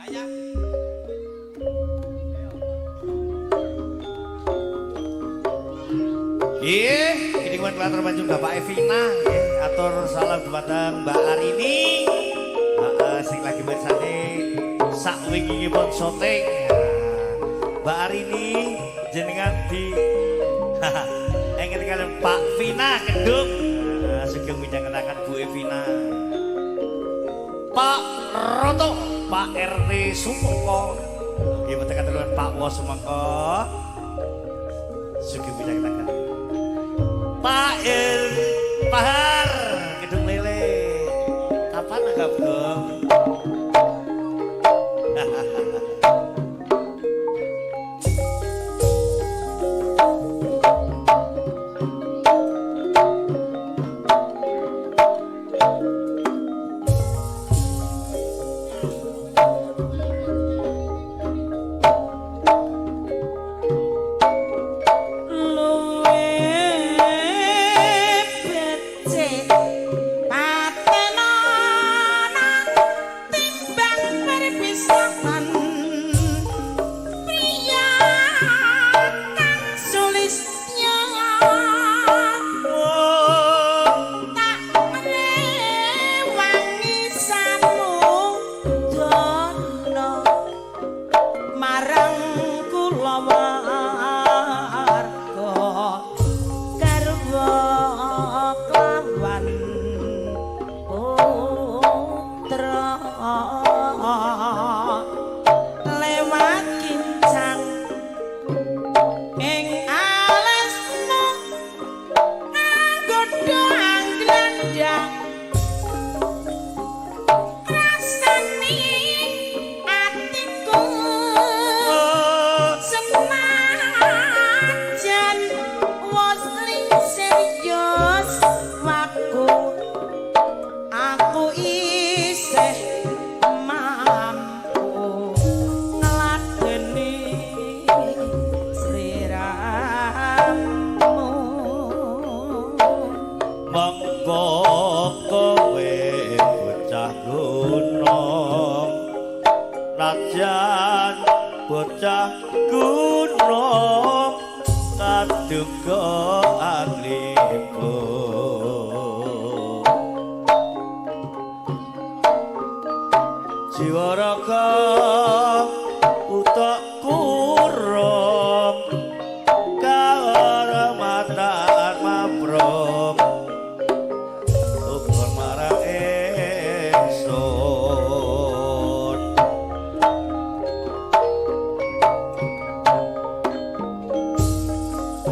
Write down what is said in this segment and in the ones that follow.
Nggih, ini kuwi klater panjung Bapak Evina nggih, atur salam dumateng Mbak Arini. Heeh, sing lagi mirsani sak wingingipun syuting. Mbak Arini jenengan di ingin kalian Pak Vina Kendung. Nah, sugeng minangkaken Bu Evina. Pak Roto, Pak RT Sumengko. Nggih boten katuruan Pak Wo Sumengko. Sugeng minangkaken Pak El Pahar Gedung Lele. Kapan agak belum? Luwe becik patenana timbang perpisahan priya kang sulistya tak rewangi samudana marang kulawarga garwa kelawan putra lewat kincang ing alesmu anggoda anggrandang rasane atiku senajan wis serius waku aku isih mampu ngladeni sliramu. Monggo kowe bocah gunung, najan bocah gunung kaduga anglipu jiwa raga utak kurung kahormatan mabrong ukur marang ingsun.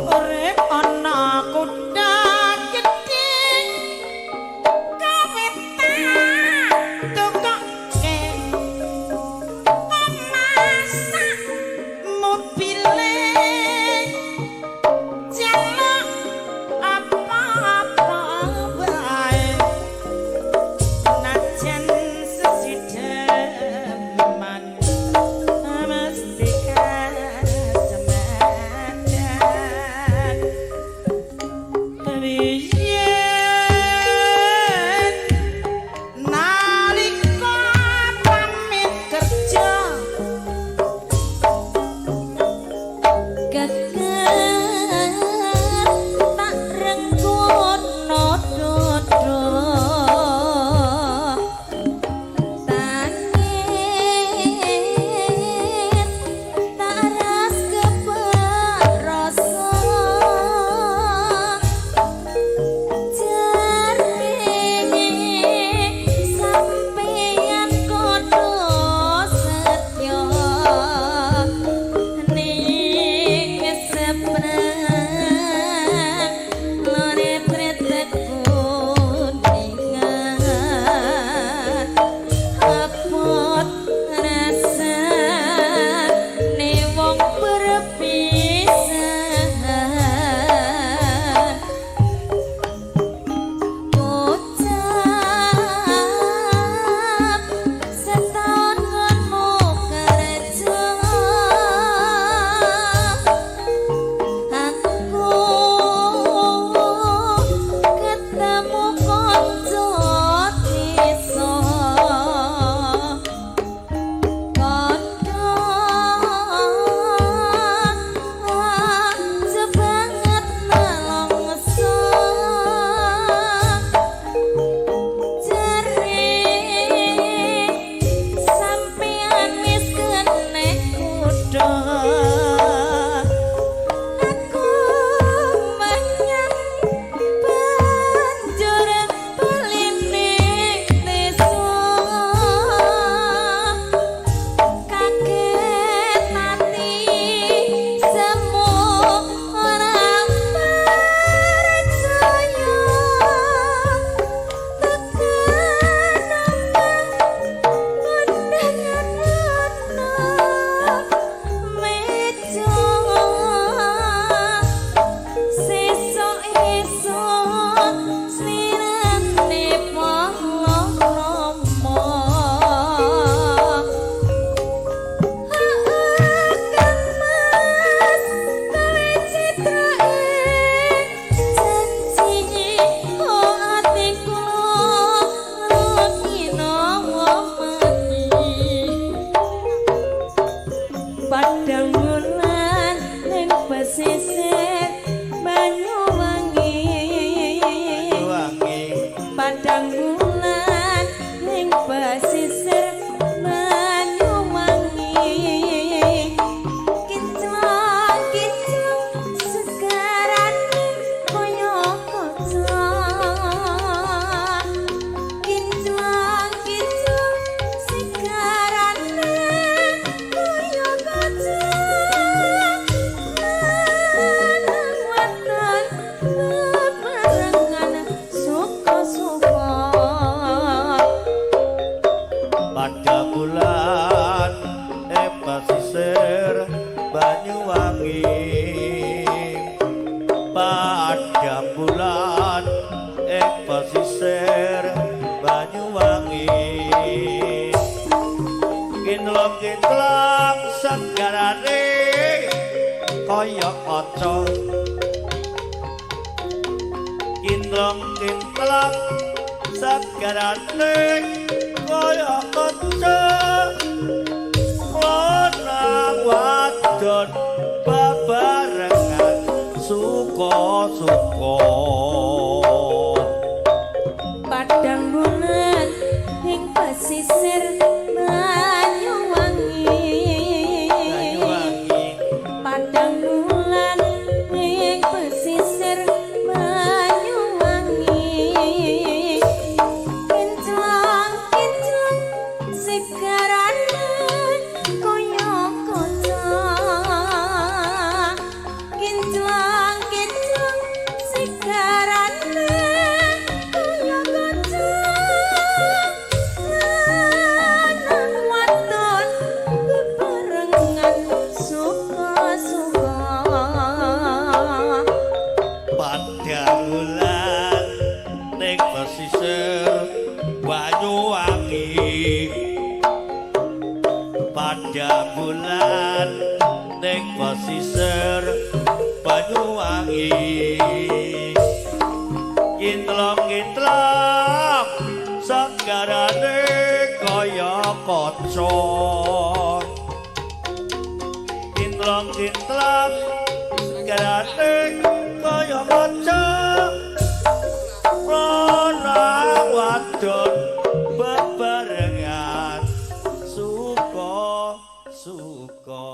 Urip ana kutha gedhe kowe tak tukokke Padang bulan ning pesisir Banyuwangi, kinclong kinclong segarane kaya kaca, kinclong kinclong segarane kaya kaca, lanang wadon bebarengan suka-suka. Padang bulan ing pesisir Banyuwangi, padang bulan ing pesisir Banyuwangi, kinlong-kinlong segarane kaya kaca, kinlong-kinlong segarane kaya kaca, lanang wadon bebarengan suka-suka. Padang bulan ing pesisir Banyuwangi. Banyuwangi. Padang bulan ing pesisir Banyuwangi, kinclong kinclong segarane kaya kaca, kinclong kinclong segarane kaya kaca, lanang wadon bebarengan suka-suka. Padang bulan ning pesisir Banyuwangi, padang bulan ning pesisir Banyuwangi, kintlong-kintlong segarane kaya kaca, kintlong-kintlong segarane kaya kaca, lanang wadon bebarengan suka suka.